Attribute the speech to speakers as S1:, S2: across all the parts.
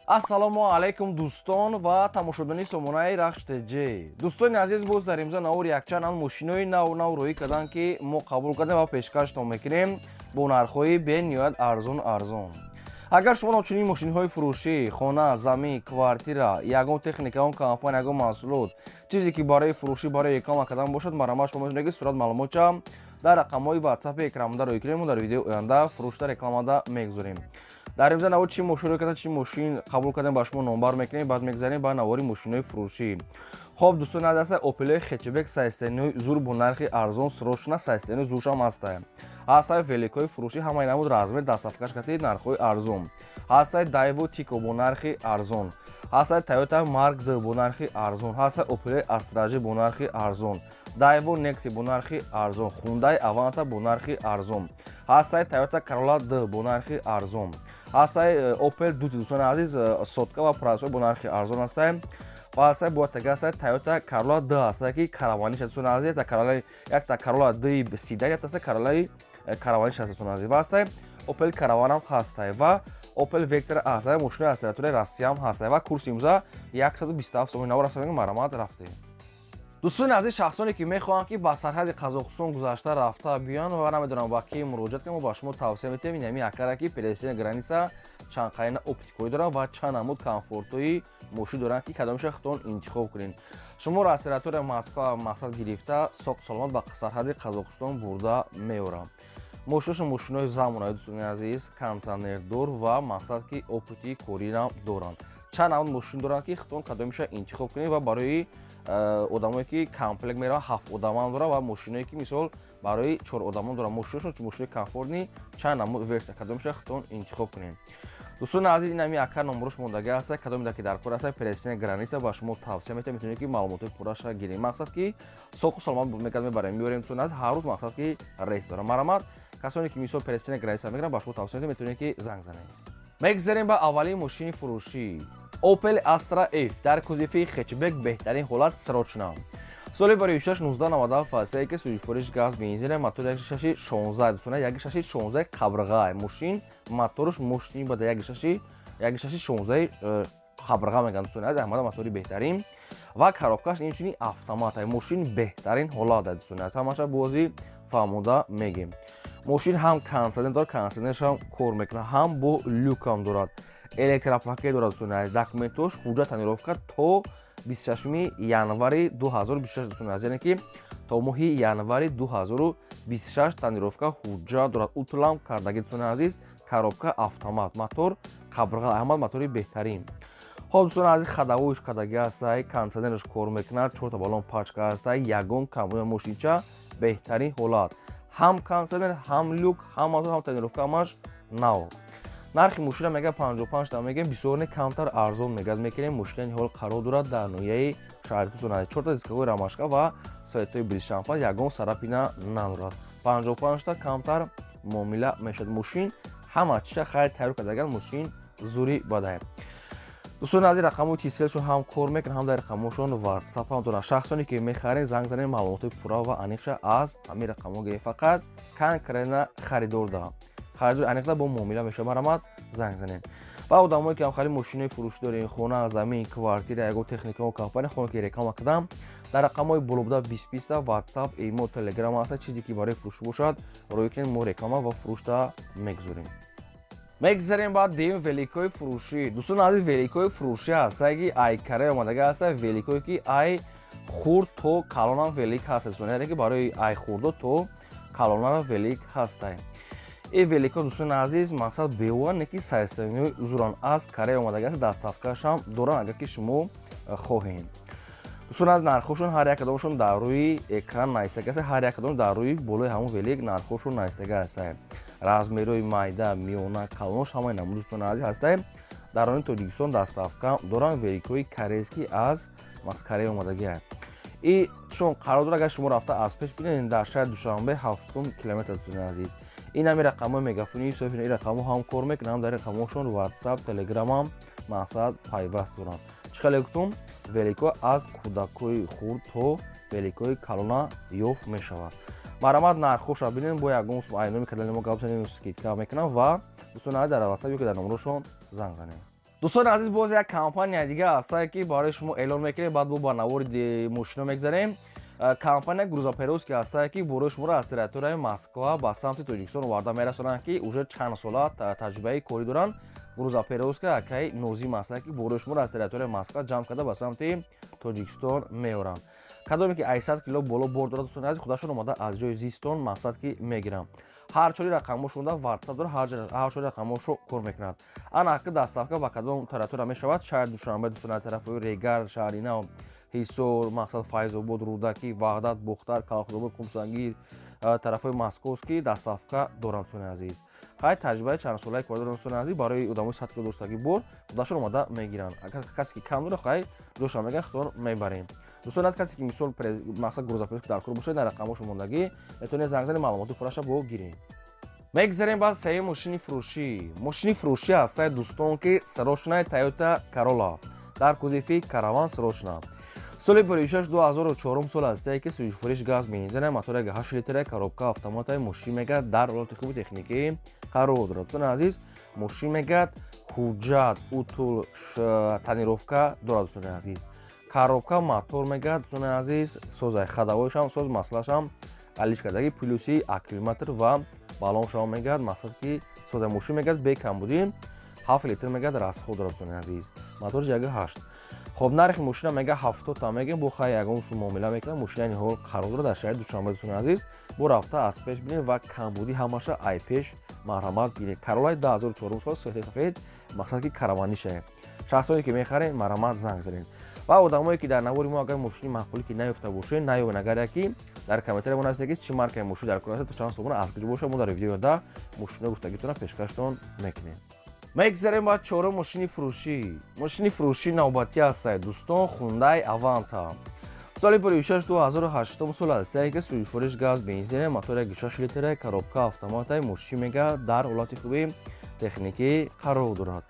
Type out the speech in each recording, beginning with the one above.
S1: Ассалому алайкум, дӯстон ва тамошобинони сомонаи Рахш ТЖ. Дӯстони азиз, боз дар имза навор якчанд ан мошинои нав нав рӯӣ карданд, ки мо қабул кардем ва пешкаштон мекунем бо нархҳои бениҳоят арзон арзон. Агар шумо чунин мошинҳои фурӯшӣ, хона, замин, квартира, ягон техника, ягон компания, ягон маҳсулот, чизе ки барои фурӯшӣ, барои реклама кардан бошад, марҳамат, шумо метавонед, ки сурат маълумотча дар рақамҳои ватсапи экранбуда рӯй кунем. Мо дар видеои оянда фурӯшта, рекламада мегузорем. Дар имза навор чӣ мошин рӯй карда, чӣ мошин қабул кардем, ба шумо номбар мекунем. Баъд мегзарем ба навори мошинҳои фурӯшӣ. Хоб, дӯстони азиз, Опелои хэтчбек состояние зур бо нархи арзон, срочно, состояние зуршам ҳаста. Ҳастаи великҳои фурӯшӣ, ҳамаи намуд, размер, доставкаш кати, нархҳои арзон. Ҳастаи Дайву Тико бо нархи арзон, ҳастаи Тойота Марк Д бо нархи арзон, ҳастаи Опелои Астра Ж бо нархи арзон, Дайву Некси бо нархи арзон, Хундай Аванта бо нархи арзон, ҳастаи Тойота Карола Д бо нархи арзон, ҳастаи Опел Дути, дӯстони азиз, сотка ва прайсҳо бо нархи арзон ҳастаи. Ва ҳастаи бояд ҳастаи Тойота Карола Д ҳастае, ки караваниш, дӯстони азиз, якта Карола Д седан, якта ҳастаи Каролаи караваниш ҳаст, дӯстони азиз. Ва ҳастаи Опел Караванам ҳастае ва Опел Вектор ҳастае, мошинои аз территорияи Россияам ҳастае. Ва курси имрӯза 127 сомони. Навор ҳастае, марҳамат, рафтем. Дӯстони азиз, шахсоне ки мехоҳанд, ки ба сарҳади Қазоқистон гузашта рафта биёянд ва намедонам ба ки муроҷиат кунем, мо ба шумо тавсия метиҳем инами акара, ки пересечения граница чанд қайна опыти корӣ доранд ва чанд намуд комфортҳои мошин доранд, ки кадомеша худтон интихоб кунед. Шуморо аз территорияи Москва мақсад гирифта, соқ саломат ба сарҳади Қазоқистон бурда меорам. Мошиношон мошинои замонави, дӯстони азиз, кондитсионердор ва мақсад ки опыти корирам доранд. Чанд намуд мошин доранд, ки худтон кадомеша интихоб кунед. Ва барои одамое ки комплект мераванд, ҳафт одамам дорад ва мошиное ки мисол барои чор одамон дорад. Мошиношон мошинои комфортный, чанд намуд версия, кадомеша худтон интихоб кунед. Дӯстони азиз, ин ҳами ака номрош мондагӣ ҳаста. Кадоме ки дар кор ҳаста, пересечения граница ба шумо тавсия метиҳам, метавонед, ки маълумотҳои пурраша гиред. Мақсад ки соқу саломат мегад, мебарем, меорем. Дӯстони азиз, ҳар рӯз мақсад ки рейс дорам. Марҳамат, касоне ки мисол пересечения граница мегиранд, ба шумо тавсия метиҳам, метавонед, ки занг занед. Мегзарем ба аввалин мошини фурӯшӣ: Opel Astra F дар кузови хэтчбек, беҳтарин ҳолат, срочно. Соли барои 1997 ҳастае, ки сӯзишвориш газ, бензин, мотор 1.6 16. Дӯстона, 1.6 16 қабрға мошин, моторш мошини бада, 1.6, 1.6 16 қабрға мегӯянд, дӯстони азиз. Аҳмада мотори беҳтарин ва коробкаш инчунин автомат. Мошин беҳтарин ҳолат, дӯстони азиз, ҳамаша бозӣ фаҳмода мегем. Мошин ҳам кондитсионер дорад, кондитсионершам кор мекунад, ҳам бо люкам дорад, электропакет дорад, дӯстони азиз. Документош, ҳуҷҷат, тонировка то 26 январи 2026, дӯстони азиз, яъне ки то моҳи январи 2026 тонировка, ҳуҷҷат дорад, утлам кардаги, дӯстони азиз. Коробка автомат, мотор қабрға аҳмад, мотори беҳтарин. Хоб, дӯстони азиз, ходовойш кардаги ҳастай, кондитсионераш кор мекунад, чорта баллон пачка ҳастай, ягон камбуди, мошинча беҳтарин ҳолат, ҳам кондитсионер, ҳам люк, ҳам мотор, ҳам тонировка, ҳамаш нав. Нархи мошина мега 55 та мегем, бисёр не, камтар арзон мегаз мекунем. Мошина ҳол қарор дорад дар ноҳияи шаҳри Тусон. Чорта дисковой рамашка ва светои бризшампан, ягон царапина надорад. 55 та камтар муомила мешавад. Мошин ҳама чиша хайр тайёр кардаган, мошин зури бадай. Дӯстони азиз, рақамҳои Тиселшон ҳам кор мекунад, ҳам дар рақамҳошон Ватсап ҳам доранд. Шахсоне ки мехаред, занг занед, маълумотҳои пурра ва аниқша аз ҳамин рақамҳо гиред. Фақат конкретно харидор да, харидори аниқда бо муомила мешавад. Марҳамат, занг занед. Ва одамое ки ҳам мошинои фурӯшӣ дорем, хона, замин, квартира, ягон техника, компания, хона ки реклама кардам, дар рақамҳои болобуда 20 20 Ватсап, Имо, Телеграм ҳаста. Чизе ки барои фурӯшӣ бошад, рӯй кунед, мо реклама ва фурӯшта мегузорем. Мегзарем баъд дем великои фурӯшӣ. Дӯстони азиз, великои фурӯшӣ ҳастае, ки ай Корея омадага ҳаста. Великое ки ай хурд то калонам велик ҳаст, яъне ки барои ай хурдо то калонара велик ҳастай. Ин велико, дӯстони азиз, мақсад бева не ки состояниҳои зуран, аз Корея омадага аст, доставкашам доранд, агар ки шумо хоҳед. Дӯстон, аз нархҳошон ҳар як кадомашон дар рӯи экран навистага аст, ҳар як кадом дар рӯи болои ҳамон велик нархҳошон навистага аст. Размерҳои майда, миёна, калонош, ҳамаи намуд, дӯстони азиз, ҳастай. Дар рони Тоҷикистон доставка доранд. Великҳои корейский, аз Корея омадагиа. И чун қарор дорад, агар шумо рафта аз пеш бинед, дар шаҳри Душанбе, ҳафтум километр. Дӯстони азиз, ин ҳами рақамҳои мегафони, ин рақамҳо ҳам кор мекунанд, ҳам дар рақамҳошон Ватсап, Телеграмам мақсад пайваст доранд. Чӣ хеле гуфтум, великҳо аз кӯдакҳои хурд то великҳои калона ёфт мешавад. Марҳамат, нархҳоша бинем, бо ягон айноми кардани мо гап занем, скидка мекунам. Ва дӯстони азиз, дар Ватсап ё ки дар номерошон занг занем. Дӯстони азиз, боз як компания дига ҳастае, ки барои шумо эълон мекунем, баъд бо ба навори мошино мегзарем. Компания грузоперевозки ҳастае, ки борои шуморо аз территорияи Москва ба самти Тоҷикистон оварда мерасонанд, ки уже чанд сола таҷрибаи корӣ доранд. Грузоперевозка акаи Нозим ҳастае, ки борои шуморо аз территорияи Москва ҷамъ карда ба самти Тоҷикистон меоранд. Кадоме ки 800 кило боло бор дорад, дӯстони азиз, худашон омада аз ҷои зистон мақсад ки мегиранд. Ҳар чори рақамошонда ватсап дорад, ҳар чори рақамошо кор мекунад. Ана ҳаққи доставка ба кадом территория мешавад? Шаҳри Душанбе, дӯстони, тарафҳои Регар, шаҳри Нав, Ҳисор, мақсад Файзобод, Рӯдакӣ, Ваҳдат, Бохтар, Калхозобод, Қумсангир, тарафҳои Московский доставка доранд, дӯстони азиз. Хай, таҷрибаи чандсолаи кор доранд, дӯстони азиз. Барои одамои 100 кило доштагӣ бор худашон омада мегиранд. Агар касе ки кам дорад, хай, ҷоша мегӯяд, худтон мебарем. Дӯстон, аз касе ки мисол мақсад грузоперевозка дар кор бошад, дар рақамҳошо мондагӣ метавонед занг занед, маълумоти пурраша бо гирем. Мегзарем ба сеюм мошини фурӯшӣ. Мошини фурӯшӣ ҳастае, дӯстон, ки срочная Тойота Карола дар кузови караван срочно. Соли 56 2004 сол ҳастае, ки сӯзишвориш газ, бензина, мотори 8 литра, коробка автоматаи. Мошин мегӯяд, дар ҳолати хуби техникӣ қарор дорад. Дӯстони азиз, мошин мегӯяд, ҳуҷҷат, утул, тонировка дорад, дӯстони азиз. Коробка, мотор мегӯяд, дӯстони азиз, созай, ходовойшам соз, маслашам алиш кардаги, плюси аккумулятор ва баллоншам мегӯяд, мақсад ки созай. Мошин мегӯяд, бе камбудӣ 7 литр мегӯяд расход дорад, дӯстони азиз, мотори яги 8. Хоб, нархи мошина мега 70 та мегем, бо хай ягон сум муомила мекунад. Мошина ниҳол қарор дорад дар шаҳри Душанбе, дӯстони азиз. Бо рафта аз пеш бинед ва камбудӣ ҳамаша ай пеш марҳамат гиред. Каролаи 2004 сол, сафед, мақсад ки караванишае. Шахсоне ки мехаред, марҳамат занг занед. Ва одамое ки дар навори мо агар мошини маъқулӣ ки наёфта бошед, наёбед, агар яки дар комментария мо нависед, ки чӣ маркаи мошин дар кор аст, то чанд сомона, аз куҷо бошад, мо дар видеои оянда мошинои гуфтагитонро пешкаштон мекунем. Мегзарем ба чорум мошини фурӯшӣ. Мошини фурӯшӣ навбатӣ ҳастае, дӯстон, Хундай Аванта. Соли 56 2008 сол ҳастае, ки сӯзишвориш газ, бензина, мотори 6 литра, коробка автоматаи. Мошин мега дар ҳолати хуби техникӣ қарор дорад.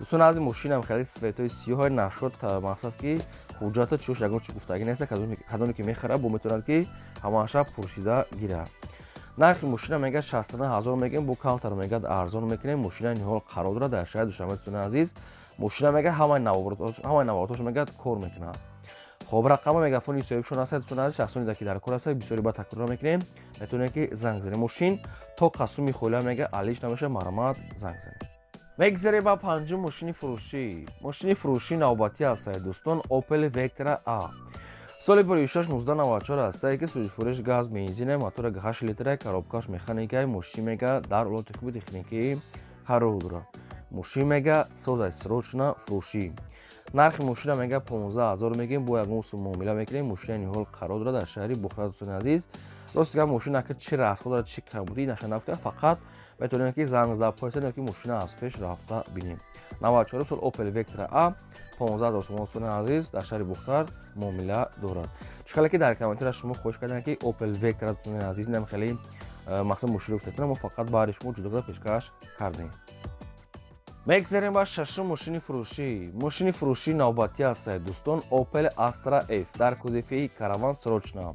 S1: Дӯстон азиз, мошинам хеле цветои сиёҳе нашуд, мақсад ки ҳуҷҷата чиёш ягон чи гуфтагӣ нест. Кадоме ки мехарад, бо метавонад ки ҳамаша пурсида гирад. Нархи мошина мегӯяд, 69 ҳазор мегӯем, бо камтар мегӯяд арзон мекунем. Мошина ниҳол қарор дорад дар шаҳри Душанбе, дӯстони азиз. Мошина мегӯяд, ҳамаи наворотҳош мегӯяд кор мекунад. Хоб, рақами мегафони соҳибшон аст, дӯстони азиз. Шахсоне ки дар кор аст, бисёри ба такрор мекунем, метавонед ки занг занед. Мошин то қасуми холя мегӯяд алиш намешавад, марҳамат занг занед. Мегзарем ба панҷум мошини фурӯшӣ. Мошини фурӯшӣ навбатӣ ҳастае, дӯстон, Opel Vectra A. Соли 56 1994 ҳастае, ки сӯзишвориш газ, бензина, мотори 8 литра, коробкаш механикаи. Мошин мега дар ҳолати хуби техникӣ қарор дорад. Мошин мега созай, срочно фурӯшӣ. Нархи мошина мега 15 ҳазор мегӯем, бо ягон сум муомила мекунем. Мошина ниҳол қарор дорад дар шаҳри Бухоро, дӯстони азиз. Рости гап, мошина ака чӣ расход дорад, чӣ камбудӣ наша нафта, фақат метавонем ки занг зада пурсед ё ки мошина аз пеш рафта бинем. 94 сол Opel Vectra A, 15 ҳазор сомон, дӯстони азиз, дар шаҳри Бухтар муомила дорад. Чӣ хеле ки дар комментария шумо хоҳиш кардем, ки Opel Vectra, дӯстони азиз, инам хеле мақсад мошино гуфтатона, мо фақат баҳри шумо ҷудо карда пешкаш кардем. Мегзарем ба шашум мошини фурӯшӣ. Мошини фурӯшӣ навбатӣ ҳастае, дӯстон, Opel Astra F дар кузови караван срочно.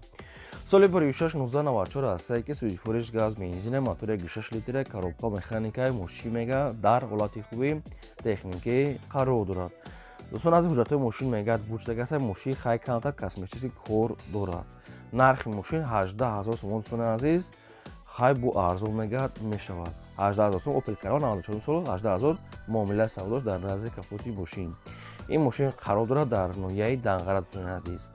S1: Соли 56 1994 ҳастае, ки сӯзишвориш газ, бензина, мотори 6 литра, коробка механикаи. Мошин мега дар ҳолати хуби техникӣ қарор дорад. Дӯстон аз ҳуҷҷатҳои мошин мегӯяд бучдагаса. Мошин хай камтар косметический кор дорад. Нархи мошин 18 ҳазор сомон, дӯстони азиз, хай бо арзон мегӯяд мешавад. 18 ҳазор сом Opel Караван 94 сол, 18 ҳазор муомилаи савдош дар назди капоти мошин. Ин мошин қарор дорад дар ноҳияи Данғара, дӯстони азиз.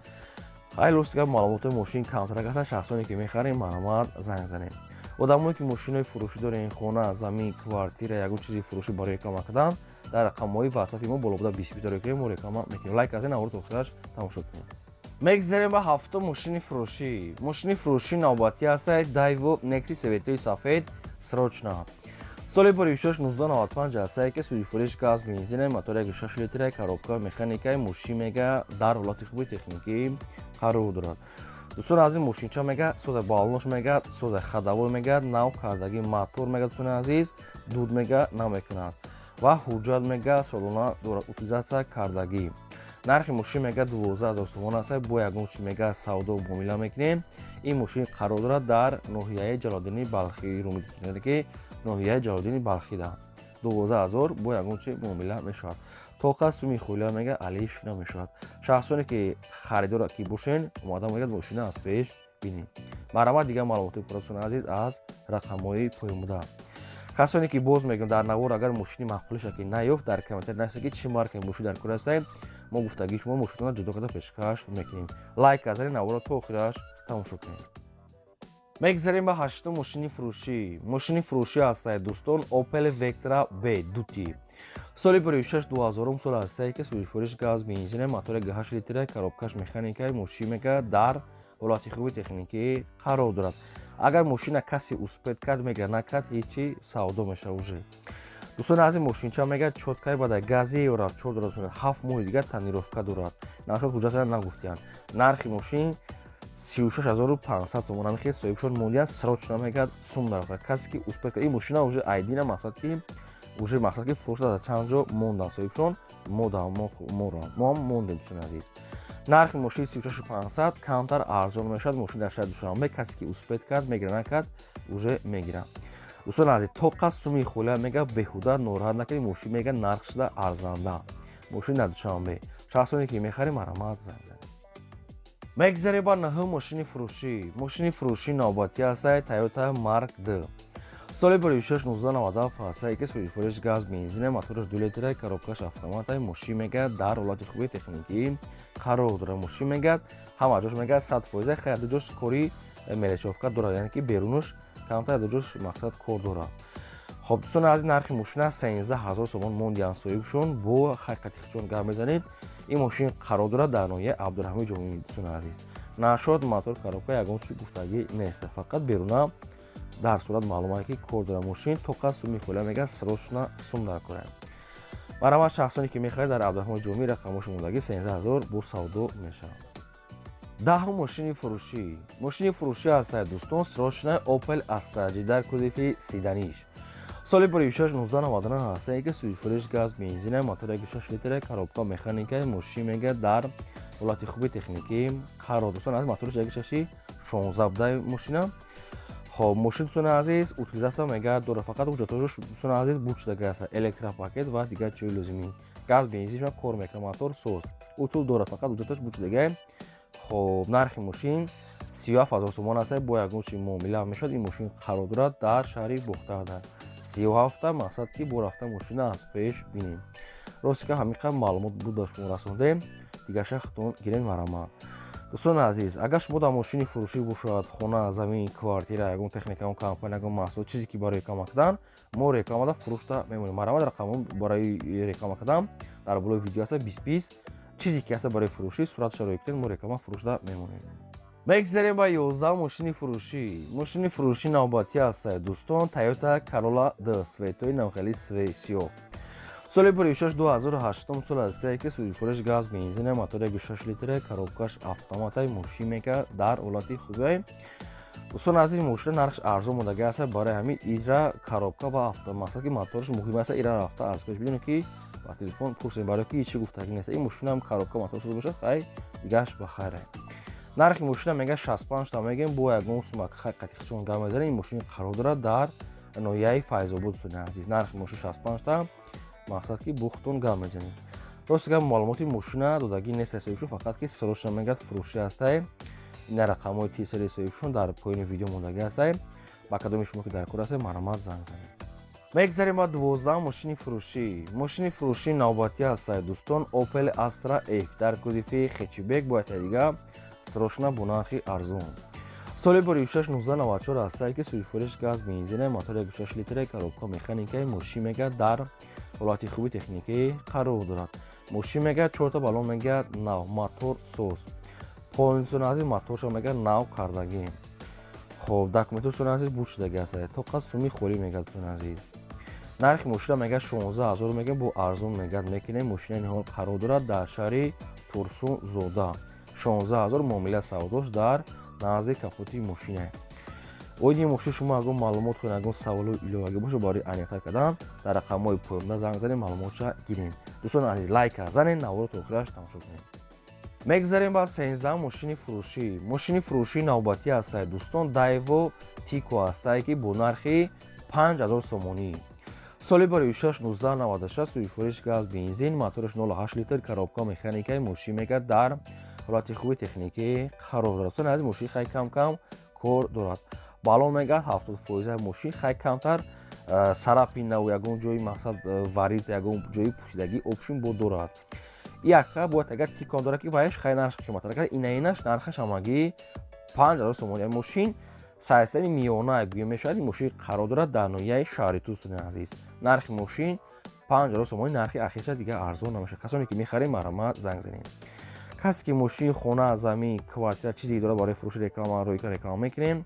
S1: Хай, рости гап, маълумоти мошин камтарак ҳастанд. Шахсоне ки мехарем, марҳамат занг занем. Одамое ки мошинои фурӯшӣ дорем, хона, замин, квартира, ягон чизи фурӯшӣ барои реклама кардан, дар рақамҳои ватсапи мо боло буда 20 дорем, мо реклама мекунем. Лайк аз ин навор то охираш тамошо кунед. Мегзарем ба ҳафтум мошини фурӯшӣ. Мошини фурӯшӣ навбатӣ ҳастад Daewoo Nexi цветои сафед срочно. Соли 56 1995 ҳастае, ки сӯзишвориш газ, бензина, мотори 6 литра, коробка механикаи. Мошин мега дар ҳолати хуби техникӣ қарор дорад. Дӯстон аз ин мошинча мега соза, баллош мега соза, ходовой мега нав кардагӣ, мотор мега, дӯстони азиз, дуд мега намекунад ва ҳуҷҷат мега солона дорад, утилизатсия кардагӣ. Нархи мошин мега 12 ҳазор сомон аст, бо ягон чи мега савдо муомила мекунем. Ин мошин қарор дорад дар ноҳияи Ҷалолиддини Балхӣ, ки ноҳияи Ҷалолиддини Балхида. 12 000 бо ягон чи муомила мешавад. Тоқа суми холия мега алиш намешавад. Шахсоне ки харидора ки бошен, омада мегӯяд, мошина аз пеш бинем. Марҳамат, дигар маълумоти пурратон, азиз, аз рақамҳои поёнбуда. Касоне ки, боз мегӯям, дар навор агар мошини маъқулиша ки наёфт, дар комментар нависед, ки чӣ маркаи мошин дар кор ҳастем. Мо гуфтагии шумо мошинтонро ҷудо карда пешкаш мекунем. Лайк азани наворро то охираш тамошо кунед. Мегзарем ба ҳаштум мошини фурӯшӣ. Мошини фурӯшӣ ҳастае, дӯстон, Opel Vectra B дути, соли 16, 2000 сол ҳастае, ки сӯзишвориш газ, бензина, мотори 8 литра, коробкаш механикаи. Мошин мега дар ҳолати хуби техникӣ қарор дорад. Агар мошина касе успеть кард, мегирад, накард, ҳечи, савдо мешавад уже. Дӯстони азиз, мошинча мега чёткай, бада гази евро чор дорад, 7 моҳи дигар тонировка дорад. Нархи ҳуҷҷата нагуфтиянд. Нархи мошин 36 500 сомон. Ҳамихел соҳибшон мондиянд, срочно мегӯяд, сум дар касе ки успеть кард. Ин мошина уже айдина, мақсад ки уже, мақсад ки фурӯшта дар чанд ҷо мондан соҳибшон, моам мондем. Дӯстони азиз, нархи мошини 36 500, камтар арзон мешавад. Мошин дар шаҳри Душанбе, касе ки успеть кард, мегира, накард, уже мегирад. Дӯстони азиз, тоқа суми холия мега беҳуда нороҳат накунед. Мошин мега нарх шуда арзанда. Мошин дар Душанбе, шахсоне ки мехарем, марҳамат, занг занед. Мегзарем ба наҳум мошини фурӯшӣ. Мошини фурӯшӣ навбатӣ ҳастае, Toyota Mark D, соли 16, 1997 ҳастае, ки сӯзишвориш газ, бензина, мотораш 2 литра, коробкаш автомата. Мошин мега дар ҳолати хуби техникӣ қарор дорад. Мошин мегӯяд, ҳама ҷош мегӯяд 100%, хайр, ду ҷош кори мелочёвка дорад, яъне ки берунаш камтар, ду ҷош, мақсад, кор дорад. Хоб, дӯстони азиз, нархи мошина 13 000 сомон мондиянд соҳибшон, бо ҳақиқати худшон гап мезанед. Ин мошин қарор дорад дар ноҳияи Абдурраҳмони Ҷомӣ. Дӯстони азиз, нашод мотор, коробка ягон чи гуфтагӣ нест, фақат беруна дар сурат маълум ки кор дорад мошин. Тоқа суми холия мегӯяд, срочно сум дар кора. Марҳамат, шахсоне ки мехаред, дар Абдурраҳмони Ҷомӣ рақамҳошо мондагӣ, 13 000 бо савдо мешавад. Даҳум мошини фурӯшӣ. Мошини фурӯшӣ ҳастад, дӯстон, срочно Opel Astra J дар кузови седаниш, соли 16, 1999 ҳастае, ки сӯзишвориш газ, бензина, мотор 6 литра, коробка механика. Мошин мега дар ҳолати хуби техникӣ қарор. Дӯстон аз мотораш 1.6 16 будаи мошина. Хоб, мошин, дӯстони азиз, утилизация мега дорад, фақат ҳуҷҷатҳош, дӯстони азиз, буд шудага аст, электропакет ва дигар чиҳои лозимӣ. Газ, бензин кор мекунад, мотор соз, утил дорад, фақат ҳуҷҷаташ буд шудага. Хоб, нархи мошин 37 000 сомон аст, бо ягон чи муомила мешавад. Ин мошин қарор дорад дар шаҳри Бохтарда. 37-та, мақсад ки бо рафта мошина аз пеш бинем. Рости ка ҳамин қадр маълумот буд, ба шумо расондем, дигарша худтон гирен. Марҳамат, дӯстони азиз, агар шумо дар мошини фурӯшӣ бошад, хона, замин, квартира, ягон техника, ягон компания, ягон маҳсулот, чизе ки барои реклама кардан, мо рекламада фурӯшта мемонем. Марҳамат, рақамҳо барои реклама кардан дар болои видео аст, 20 20. Чизе ки ҳаста барои фурӯшӣ, суратша рӯй кунед, мо реклама фурӯшта мемонем. Мегзарем ба 11 мошини фурӯшӣ. Мошини фурӯшӣ навбатӣ ҳастад, дӯстон, Toyota Corolla D, цветои навхели сиёҳ, соли 16, 2008 сол ҳастае, ки сӯзишвориш газ, бензина, мотор 6 литра, коробкаш автоматай. Мошин мека дар ҳолати хубе. Дӯстон азиз, мошина нархш арзон мондага аст, барои ҳамин ира коробка ва мақсад ки мотораш муҳим аст. Ира рафта аз пеш бидонед, ки ба телефон пурсем, барои ки ҳечи гуфтагӣ нест. Ин мошинаам коробка, мотор соз бошад, хай, дигааш ба хайре. Нархи мошина мега 65 та мегем, бо ягон сума қати хичон гап мезанем. Ин мошин қарор дорад дар ноҳияи Файзобод. Дӯстони азиз, нархи мошин 65 та, мақсад ки бухтон гап мезанем. Рости гап, маълумоти мошина додагӣ нест соҳибшон, фақат ки срочно мегӯяд, фурӯшӣ ҳастае. Ина рақамҳои тисари соҳибшон дар поёни видео мондагӣ ҳастае. Ба кадоми шумо ки дар кор ҳастед, марҳамат, занг занед. Мегзарем ба 12 мошини фурӯшӣ. Мошини фурӯшӣ навбатӣ ҳастае, дӯстон, Opel Astra F дар кузови хэтчбек, бояд дига срочно бо нархи арзон, соли 16, 1994 ҳастае, ки сӯзишвориш газ, бензина, мотор 6 литра, коробка механикаи. Мошин мега дар ҳолати хуби техникӣ қарор дорад. Мошин мега чорта балон мега нав, мотор соз полностью, азиз, моторша мега нав кардагӣ. Хоб, документҳои азиз буд шудагӣ аст, тоқа суми холӣ мега. Дӯстони азиз, нархи мошина мега 16 000 мега, бо арзон мегӯяд, мекунем. Мошина ниҳол қарор дорад дар шаҳри Турсунзода. 16 000, муомила савдош дар назди капоти мошина. Оиди мошин шумо ягон маълумот хоҳед, ягон саволу иловагӣ бошад, барои аниқтар кардан дар рақамҳои поёнда занг занед, маълумотша гирем. Дӯстони азиз, лайка занед, наворо то охираш тамошо кунед. Мегзарем ба 13 мошини фурӯшӣ. Мошини фурӯшӣ навбатӣ ҳастае, дӯстон, Daewoo Tico ҳастае, ки бо нархи 5000 сомонӣ. Соли барои 6 1996, сӯзишвориш газ, бензин, мотораш 0,8 литр, коробка механикаи. Мошин мега дар ҳолати хуби техникӣ қарор дорад. Дӯстони азиз, мошин хай кам кам кор дорад. Балон мега 70 фоиза. Мошин хай камтар царапина, ягон ҷои мақсад варид, ягон ҷои пӯшидагӣ общем бо дорад. Яка бояд агар тикон дорад, ки ваяш хай нарх қиматтар. Инаинаш нархаш ҳамагӣ 5000 сомонӣ. Мошин сайстани миёна гӯя мешавад. Ин мошин қарор дорад дар ноҳияи шаҳри Тус. Дӯстони азиз, нархи мошин 5000 сомонӣ, нархи ахирша дигар арзон намешавад. Касоне ки мехарем, марҳамат, занг занед. Касе ки мошин, хона, замин, квартира, чизе дорад барои фурӯши, реклама ройгон реклама мекунем.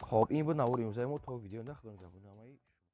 S1: Хоб, ин буд навори имрӯзаи мо. То видео, худо нигаҳбони.